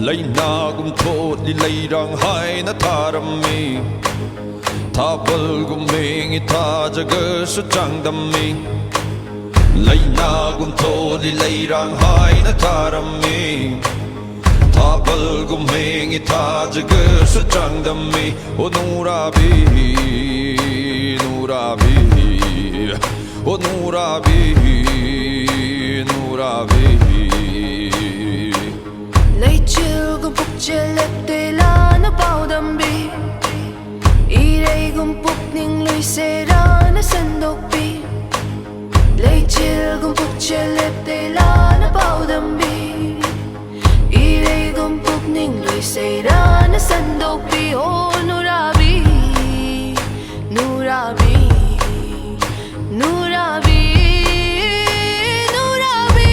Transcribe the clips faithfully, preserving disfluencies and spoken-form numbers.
ꯂꯩꯅꯥꯒꯨꯝ ꯊꯣꯠꯂꯤ ꯂꯩꯔꯥꯡ ꯍꯥꯏꯅ ꯊꯥꯔꯝꯃꯤ꯫ ꯊꯥꯕꯜꯒꯨꯝ ꯃꯦꯡꯉꯤ ꯊꯥꯖꯒꯁꯨ ꯆꯥꯡꯗꯝꯃꯤ꯫ ꯂꯩꯅꯥꯒꯨꯝ ꯊꯣꯜꯂꯤ ꯂꯩꯔꯥꯡ ꯍꯥꯏꯅ ꯊꯥꯔꯝꯃꯤ꯫ ꯊꯥꯕꯜꯒꯨꯝ ꯃꯦꯡꯉꯤ ꯊꯥꯖꯒꯁꯨ ꯆꯥꯡꯗꯝꯃꯤ꯫ ꯑꯣ ꯅꯨꯔꯥꯕꯤ, ꯅꯨꯔꯥꯕꯤ, ꯑꯣ ꯅꯨꯔꯥꯕꯤ, ꯅꯨꯔꯥꯕꯤ꯫ ꯂꯩꯆꯤꯜꯒꯨꯝ ꯄꯨꯛꯆꯦꯜ ꯂꯦꯞꯇꯦ ꯂꯥꯟꯅ ꯄꯥꯎꯗꯝꯕꯤ꯫ ꯏꯔꯩꯒꯨꯝ ꯄꯨꯛꯅꯤꯡ ꯂꯣꯏꯁꯦꯔꯥꯅ ꯁꯟꯗꯣꯛꯄꯤ꯫ ꯂꯩꯆꯤꯜꯒꯨꯝ ꯄꯨꯛꯆꯦꯜ ꯂꯦꯞꯇꯦ ꯂꯥꯟꯅ ꯄꯥꯎꯗꯝꯕꯤ꯫ ꯏꯔꯩꯒꯨꯝ ꯄꯨꯛꯅꯤꯡ ꯂꯣꯏꯁꯦꯔꯥꯅ ꯁꯟꯗꯣꯛꯄꯤ꯫ ꯑꯣ ꯅꯨꯔꯥꯕꯤ, ꯅꯨꯔꯥꯕꯤ, ꯅꯨꯔꯥꯕꯤ, ꯅꯨꯔꯥꯕꯤ꯫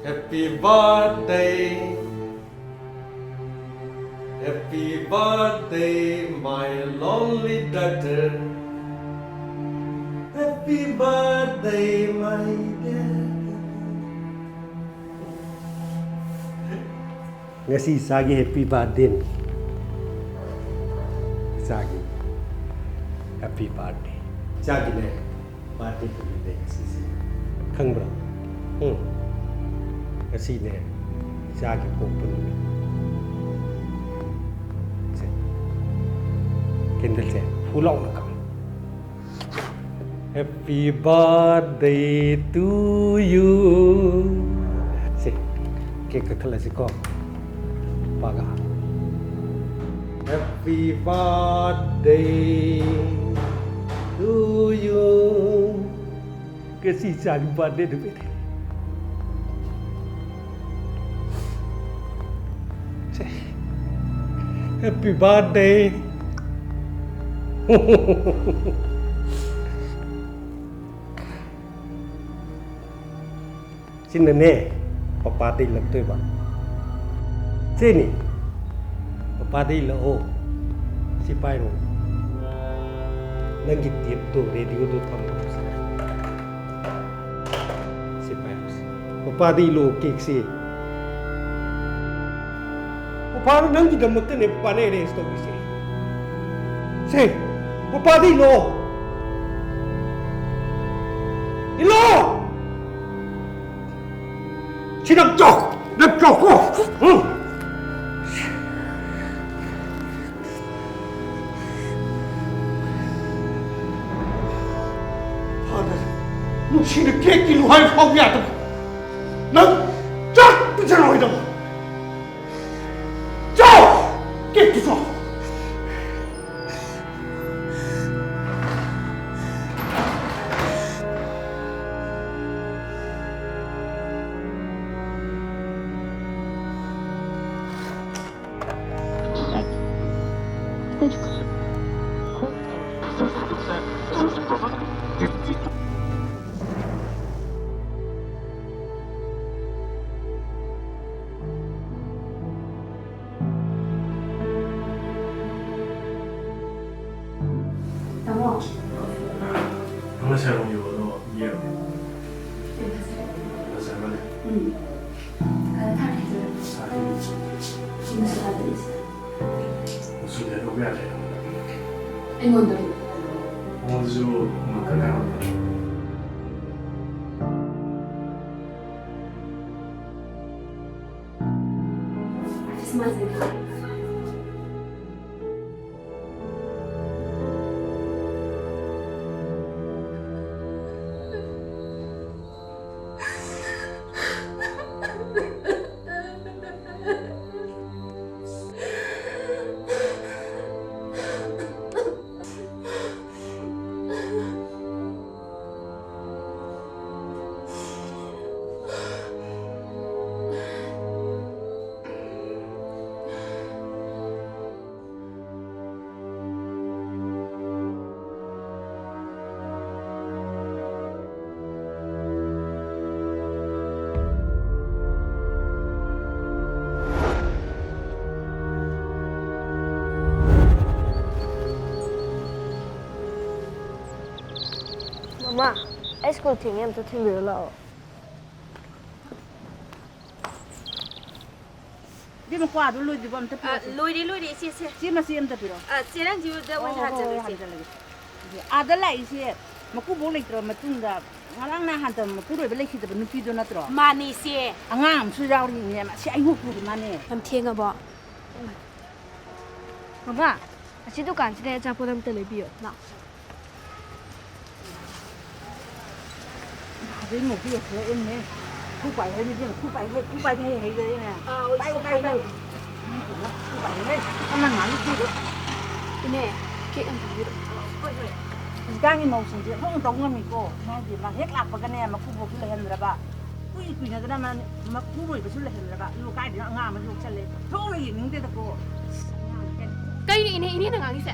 Happy birthday Happy birthday, my lonely daughter. Happy birthday, my dear. ꯉꯁꯤ ꯏꯆꯥꯒꯤ happy birthday ꯅꯤ꯫ ꯏꯆꯥꯒꯤ happy birthday꯫ ꯏꯆꯥꯒꯤꯅꯦ, birthday ꯅꯨꯃꯤꯠꯅꯦ ꯉꯁꯤꯁꯦ꯫ ꯈꯪꯕ꯭ꯔꯥ? ꯎꯝ꯫ ꯉꯁꯤꯅꯦ, ꯏꯆꯥꯒꯤ ꯄꯣꯛꯄ ꯅꯨꯃꯤꯠ꯫ ꯁꯦ, candle ꯁꯦ ꯐꯨ ꯂꯥꯎꯅ ꯀꯥꯞꯄꯨ꯫ Happy birthday to you. Say, cake ꯀꯛꯊꯠꯂꯁꯤꯀꯣ꯫ ꯄꯥꯒ꯫ Happy birthday to you. ꯉꯁꯤ ꯏꯆꯥꯒꯤ birthday ꯅꯨꯃꯤꯠ꯫ ꯁꯦ, happy birthday. ꯁꯤꯅꯅꯦ, ꯄꯄꯥꯗ ꯏꯜꯂꯛꯇꯣꯏꯕ꯫ ꯁꯤꯅꯤ, ꯄꯄꯥꯗ ꯏꯜꯂꯛꯑꯣ꯫ ꯁꯤ ꯄꯥꯏꯔꯣ꯫ ꯅꯪꯒꯤ tape ꯇꯣ, radio ꯗꯣ ꯊꯝꯃꯣ ꯁꯤꯗ꯫ ꯁꯤ ꯄꯥꯏꯔꯣ ꯁꯤ꯫ ꯄꯄꯥꯗ ꯏꯜꯂꯛꯑꯣ cake ꯁꯤ꯫ ꯄꯄꯥꯅ ꯅꯪꯒꯤꯗꯃꯛꯇꯅꯦ ꯄꯄꯥꯅ arrange ꯇꯧꯔꯤꯁꯦ꯫ ꯁꯦ, ꯄꯄꯥꯗ ꯏꯜꯂꯛꯑꯣ꯫ ꯏꯜꯂꯛꯑꯣ! ꯁꯤ ꯅꯪ ꯆꯥꯎ! ꯅꯪ ꯆꯥꯎꯀꯣ! ꯎꯝ꯫ ꯐꯥꯗꯔ, ꯅꯨꯡꯁꯤꯅ cake ꯏꯜꯂꯨ ꯍꯥꯏꯕ ꯐꯥꯎ ꯌꯥꯗꯕ꯫ ꯅꯪ ꯆꯥꯛ ꯄꯤꯖꯔꯣꯏꯗꯕ꯫ ꯆꯥꯎ! Cake ꯇꯨ ꯆꯥꯎ! ꯃꯆꯨꯗꯤ ꯑꯇꯣꯞꯄ ꯌꯥꯗ꯭ꯔꯦ꯫ ꯑꯩꯉꯣꯟꯗ꯫ ꯃꯉꯣꯟꯗꯁꯨ ꯉꯥꯛꯇꯪ ꯉꯥꯏꯔꯝꯃꯣ꯫ ꯃꯃꯥ, ꯑꯩ ꯁ꯭ꯀꯨꯜ ꯊꯦꯡꯉꯦ, ꯑꯝꯇ ꯊꯤꯟꯕꯤꯔꯨ ꯂꯥꯛꯑꯣ꯫ ꯏꯕꯦꯝꯃ, ꯀ꯭ꯋꯥꯗꯣ ꯂꯣꯏꯗ꯭ꯔꯤꯕꯣ? ꯑꯝꯇ ꯑ, ꯄꯤꯔꯛꯑꯣꯁꯦ꯫ ꯂꯣꯏꯔꯦ, ꯂꯣꯏꯔꯦ, ꯏꯆꯦ, ꯁꯦ꯫ ꯆꯦ, ꯃꯆꯦ ꯑꯝꯇ ꯄꯤꯔꯛꯑꯣ꯫ ꯑ, ꯆꯦ ꯔꯟꯖꯨꯗ ꯑꯣꯏꯅ ꯍꯣꯏ, ꯍꯣꯏ, ꯍꯥꯟꯖꯜꯂꯣ, ꯍꯣꯏ, ꯏꯆꯦ꯫ ꯍꯥꯟꯖꯜꯂꯒꯦ꯫ ꯑꯥꯗ ꯂꯥꯛꯏꯁꯦ ꯃꯀꯨꯕꯣꯛ ꯂꯩꯇ꯭ꯔ ꯃꯇꯨꯡꯗ ꯉꯔꯥꯡ ꯅꯍꯥꯟꯇ ꯃꯄꯨꯔꯣꯏꯕ ꯂꯩꯈꯤꯗꯕ ꯅꯨꯄꯤꯗꯣ ꯅꯠꯇ꯭ꯔꯣ? ꯃꯥꯅꯦ, ꯏꯆꯦ꯫ ꯑꯉꯥꯡ ꯑꯃꯁꯨ ꯌꯥꯎꯔꯤꯅꯦ꯫ ꯃꯁꯤ ꯑꯩ ꯅꯣꯛꯄꯨꯗꯤ ꯃꯥꯅꯦ꯫ ꯌꯥꯝ ꯊꯦꯡꯉꯕꯣ? ꯃꯃꯥ, ꯑꯁꯤ ꯗꯨꯀꯥꯟꯁꯤꯗ ꯑꯆꯥꯄꯣꯠ ꯑꯝꯇ ꯂꯩꯕꯤꯌꯣ꯫ ꯂꯥꯛꯑꯣ꯫ ꯑꯗꯩ ꯃꯣꯛꯀꯤ ꯌꯧꯁꯤꯜꯂꯛꯑꯦꯅꯦ꯫ ꯈꯨ ꯄꯥꯏ ꯍꯩ, ꯏꯕꯦꯝꯃ, ꯈꯨ ꯄꯥꯏ ꯍꯩ, ꯈꯨ ꯄꯥꯏ ꯍꯩ, ꯍꯩ, ꯍꯩ, ꯍꯩ꯫ ꯑꯥ, ꯍꯣꯏ, ꯄꯥꯏꯌꯨ, ꯄꯥꯏꯌꯨ, ꯄꯥꯏꯌꯨ꯫ ꯈꯨ ꯄꯥꯏ ꯍꯩ, ꯀꯟꯅ ꯉꯥꯡꯉꯤ ꯈꯨꯗꯣ꯫ ꯏꯅꯦ, ꯀꯦꯛ ꯑꯝꯇ ꯄꯤꯕꯤꯔꯛꯑꯣ꯫ ꯍꯣꯏ, ꯍꯣꯏ꯫ ꯍꯧꯖꯤꯛꯀꯥꯟꯒꯤ ꯃꯧꯁꯤꯡꯁꯦ ꯑꯣꯟꯊꯣꯛꯅ ꯇꯧ ꯉꯝꯃꯤꯀꯣ꯫ ꯏꯃꯥ ꯏꯕꯦꯝꯃ, ꯍꯦꯛ ꯂꯥꯛꯄꯒꯅꯦ, ꯃꯀꯨꯕꯣꯛꯁꯨ ꯂꯩꯍꯟꯗ꯭ꯔꯕ, ꯀꯨꯏ ꯀꯨꯏꯅꯗꯅ ꯃ-, ꯃꯄꯨꯔꯣꯏꯕꯁꯨ ꯂꯩꯍꯟꯗ꯭ꯔꯕ, ꯑꯗꯨ ꯀꯥꯏꯗꯅꯣ ꯑꯉꯥꯡ ꯑꯃ ꯌꯣꯛꯁꯜꯂꯦ꯫ ꯊꯣꯛꯅ ꯌꯦꯡꯅꯤꯡꯗꯦꯗꯀꯣ꯫ ꯀꯩꯅꯣ ꯏꯅꯦ, ꯏꯅꯦꯅ ꯉꯥꯡꯉꯤꯁꯦ?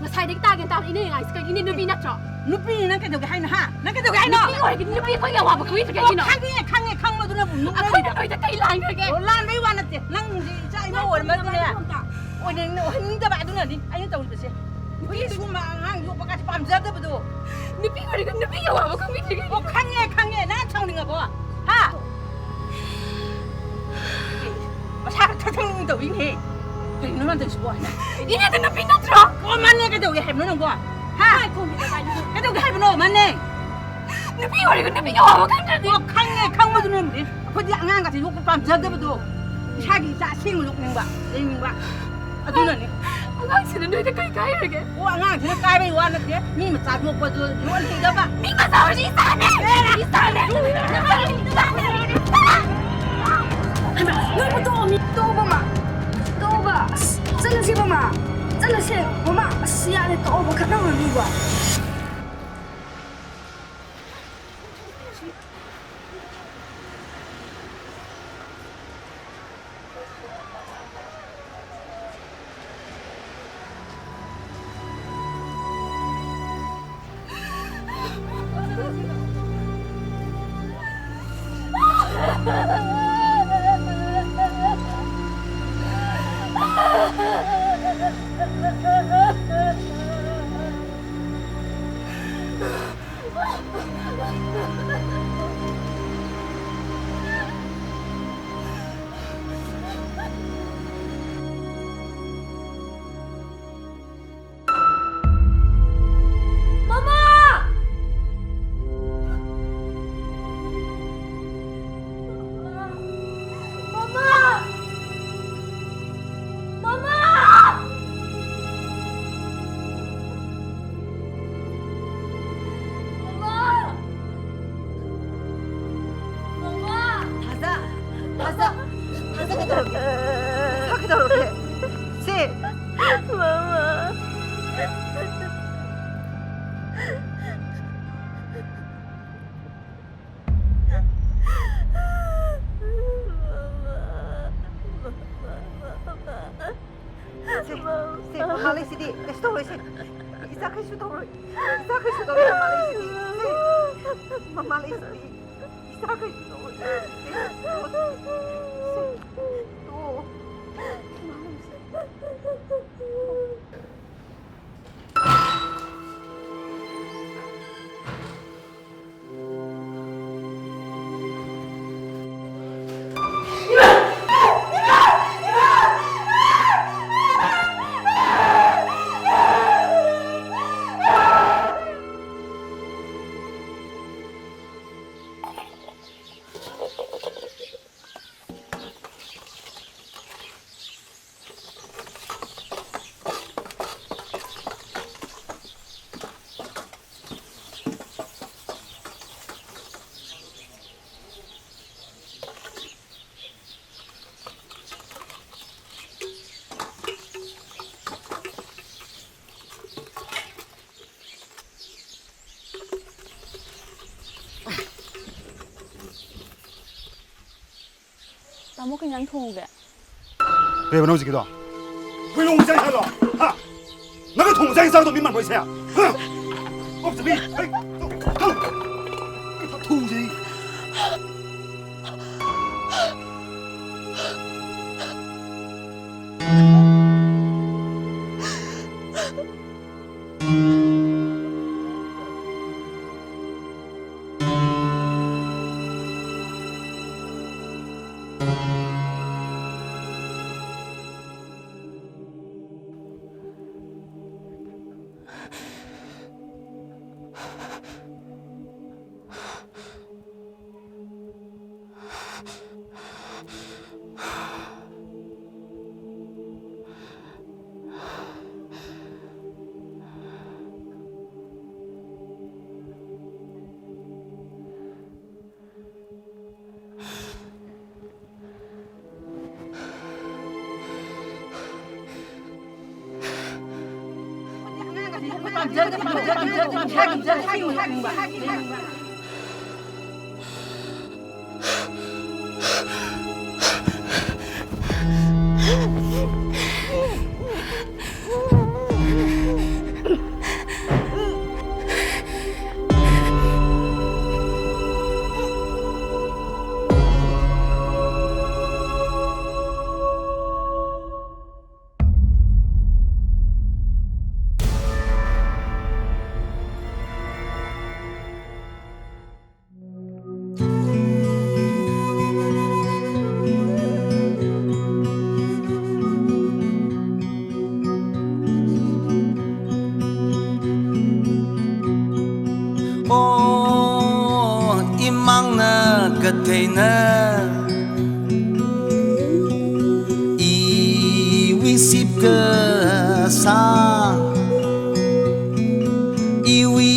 ꯉꯁꯥꯏꯗꯒꯤ ꯇꯥꯒꯦ ꯇꯥꯕ ꯏꯅꯦꯅ ꯉꯥꯡꯉꯤꯁꯦ ꯀꯩꯅꯣ? ꯏꯅꯦ ꯅꯨꯄꯤ ꯅꯠꯇ꯭ꯔꯣ? ꯅꯨꯄꯤꯅꯤ, ꯅꯪ ꯀꯩꯗꯧꯒꯦ ꯍꯥꯏꯅꯣ, ꯍꯥ? ꯅꯪ ꯀꯩꯗꯧꯒꯦ ꯍꯥꯏꯅꯣ? ꯅꯨꯄꯤ ꯑꯣꯏꯔꯗꯤ ꯅꯨꯄꯤ ꯑꯩꯈꯣꯏꯒꯤ ꯑꯋꯥꯕ ꯈꯪꯕꯤꯗ꯭ꯔꯤ ꯑꯣ, ꯀꯩꯒꯤꯅꯣ? ꯈꯪꯉꯦ, ꯈꯪꯉꯦ, ꯈꯪꯕꯗꯨꯅꯕꯨ ꯅꯨꯡ ꯑꯩꯈꯣꯏꯅ ꯂꯩꯔꯤꯕ꯫ ꯅꯣꯏꯗ ꯀꯩ ꯂꯥꯟꯈ꯭ꯔꯒꯦ? ꯑꯣ, ꯂꯥꯟꯕꯩ ꯋꯥ ꯅꯠꯇꯦ꯫ ꯅꯪꯁꯦ ꯏꯆꯥ ꯏꯃꯧ ꯑꯣꯏꯔꯝꯃꯗꯤꯅꯦ, ꯑꯣꯏꯅꯤꯡ-, ꯑꯣꯏꯍꯟꯅꯤꯡꯗꯕ ꯑꯗꯨꯅꯅꯤ ꯑꯩꯅ ꯇꯧꯔꯤꯕꯁꯦ꯫ ꯅꯨꯄꯤ ꯁꯤꯒꯨꯝꯕ ꯑꯉꯥꯡ ꯌꯣꯛꯄ ꯀꯥꯁꯦ ꯄꯥꯝꯖꯗꯕꯗꯣ꯫ ꯅꯨꯄꯤ ꯑꯣꯏꯔꯒ ꯅꯨꯄꯤꯒꯤ ꯑꯋꯥꯕ ꯈꯪꯕꯤꯗ꯭ꯔꯤ ꯀꯩꯒꯤꯅꯣ? ꯑꯣ, ꯈꯪꯉꯦ, ꯈꯪꯉꯦ꯫ ꯅꯪ ꯁꯥꯎꯅꯤꯡꯉꯕꯣ? ꯍꯥ? ꯃꯁꯥ ꯈꯛꯇ ꯈꯪ- ꯇꯧꯔꯤꯅꯦ꯫ ꯀꯔꯤꯅꯣ ꯃꯥꯅ ꯇꯧꯔꯤꯁꯤꯕꯣ? ꯏꯅꯦꯗ ꯅꯨꯄꯤ ꯅꯠꯇ꯭ꯔꯣ? ꯑꯣ, ꯃꯥꯅꯦ꯫ ꯀꯩꯗꯧꯒꯦ ꯍꯥꯏꯕꯅꯣ ꯅꯪꯕꯣ? ꯍꯥ? ꯀꯩꯗꯧꯒꯦ ꯍꯥꯏꯕꯅꯣ? ꯃꯥꯅꯦ꯫ ꯅꯨꯄꯤ ꯑꯣꯏꯔꯒ ꯅꯨꯄꯤꯒꯤ ꯑꯋꯥꯕ ꯈꯪꯗ꯭ꯔꯗꯤ꯫ ꯑꯣ, ꯈꯪꯉꯦ꯫ ꯈꯪꯕꯗꯨꯅꯅꯦ ꯑꯩꯈꯣꯏꯗꯤ ꯑꯉꯥꯡꯒꯁꯦ ꯌꯣꯛꯄ ꯄꯥꯝꯖꯗꯕꯗꯣ꯫ ꯏꯁꯥꯒꯤ ꯏꯆꯥ ꯑꯁꯦꯡꯕ ꯌꯣꯛꯅꯤꯡꯕ, ꯂꯩꯅꯤꯡꯕ꯫ ꯑꯗꯨꯅꯅꯦ꯫ ꯑꯉꯥꯡꯁꯤꯅ ꯅꯣꯏꯗ ꯀꯩ ꯀꯥꯏꯔꯒꯦ? ꯑꯣ, ꯑꯉꯥꯡꯁꯤꯅ ꯀꯥꯏꯕꯩ ꯋꯥ ꯅꯠꯇꯦ꯫ ꯃꯤ ꯃꯆꯥ ꯌꯣꯛꯄꯗꯣ ꯌꯣꯛꯍꯟꯅꯤꯡꯗꯕ꯫ ꯃꯤ ꯃꯆꯥ ꯑꯣꯏꯔꯁꯨ ꯏꯆꯥꯅꯦ! ꯏꯆꯥꯅꯦ! ꯍꯩꯃꯥ, ꯅꯣꯏꯕꯨ ꯇꯣꯛꯑꯣ, ꯃꯤ ꯇꯣꯛꯑꯣꯕ, ꯃꯃꯥ꯫ ꯇꯣꯛꯑꯣꯕ꯫ ꯑꯁ, ꯆꯠꯂꯁꯦ, ꯃꯃꯥ꯫ ꯆꯠꯂꯁꯦ꯫ ꯃꯃꯥ, ꯑꯁ, ꯌꯥꯔꯦ, ꯇꯣꯛꯑꯣꯕ, ꯈꯠꯅꯔꯨꯅꯨꯕ꯫ ꯃꯃꯥ! ꯃꯃꯥ! ꯃꯃꯥ! ꯃꯃꯥ! ꯃꯃꯥ! ꯊꯥꯖ! ꯊꯥꯖ! ꯊꯥꯖ, ꯀꯩꯗꯧꯔꯒꯦ? ꯏꯁꯥ ꯀꯩꯗꯧꯔꯒꯦ? ꯁꯦ! ꯃꯃꯥ! ꯁꯦ, ꯁꯦ, ꯃꯃꯥ ꯂꯩꯁꯤꯗꯤ꯫ ꯀꯩꯁꯨ ꯇꯧꯔꯣꯏ, ꯁꯦ꯫ ꯏꯆꯥ ꯀꯩꯁꯨ ꯇꯧꯔꯣꯏ꯫ ꯏꯆꯥ ꯀꯩꯁꯨ ꯇꯧꯔꯣꯏ, ꯃꯃꯥ ꯂꯩꯁꯤꯗꯤ꯫ ꯁꯦ, ꯃꯃꯥ ꯂꯩꯁꯤꯗꯤ꯫ ꯏꯆꯥ ꯀꯩꯁꯨ ꯇꯧꯔꯣꯏ꯫ ꯁꯦ, ꯇꯣ, ꯁꯦ, ꯇꯣ꯫ ꯃꯃꯥ ꯂꯩꯁꯤꯗꯤ꯫ ꯇꯥꯃꯣ, ꯀꯩ ꯏꯟꯖꯥꯡ ꯊꯣꯡꯒꯦ? ꯀꯩ ꯍꯥꯏꯕꯅꯣ ꯍꯧꯖꯤꯛꯀꯤꯗꯣ? ꯍꯨꯏꯔꯣꯡ ꯆꯥꯏ ꯍꯥꯏꯔꯣ? ꯍꯥ? ꯅꯪꯅ ꯊꯣꯡꯕ ꯆꯥꯛ ꯏꯟꯖꯥꯡꯗꯣ ꯃꯤ ꯃꯥꯟꯕ꯭ꯔꯣ ꯑꯩꯁꯦ? ꯍꯥ? ꯑꯣ, ꯆꯠꯄꯤ! ꯍꯩ! ꯊꯨ! ꯊꯨ! ꯊꯨꯁꯦ! ꯑꯣ, ꯏꯃꯥꯡꯅ ꯀꯊꯩꯅ ꯏꯋꯤ ꯁꯤꯞꯀ ꯁꯥ, ꯏꯋꯤ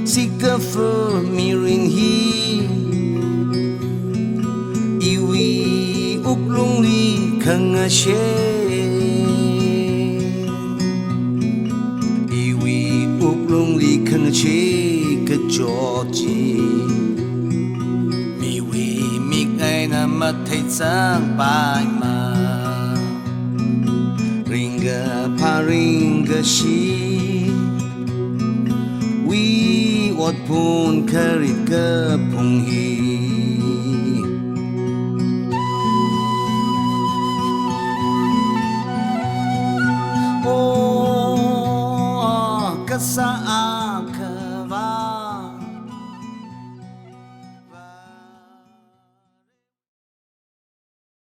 ꯁꯤꯀꯐ ꯃꯤꯔꯤꯡ ꯍꯤ, ꯏꯋꯤ ꯎꯛꯂꯨꯡꯂꯤ ꯈꯪꯉꯁꯦ꯫ ꯏꯋꯤ ꯎꯛꯂꯨꯡꯂꯤ ꯈꯪꯉꯁꯦ ꯀꯆꯣꯆꯤ꯫ ꯃꯤꯋꯤ ꯃꯤꯛ ꯑꯩꯅ ꯇꯪ ꯄꯥꯏꯃ ꯔꯤꯡꯒ ꯐꯥꯔꯤꯡꯒ ꯁꯤ ꯋꯤ ꯑꯣꯠ ꯄꯨꯟ ꯈꯔꯤꯠꯀ ꯐꯨꯡꯍꯤ꯫ ꯑꯣ ꯀꯁꯥ ꯑꯥꯈ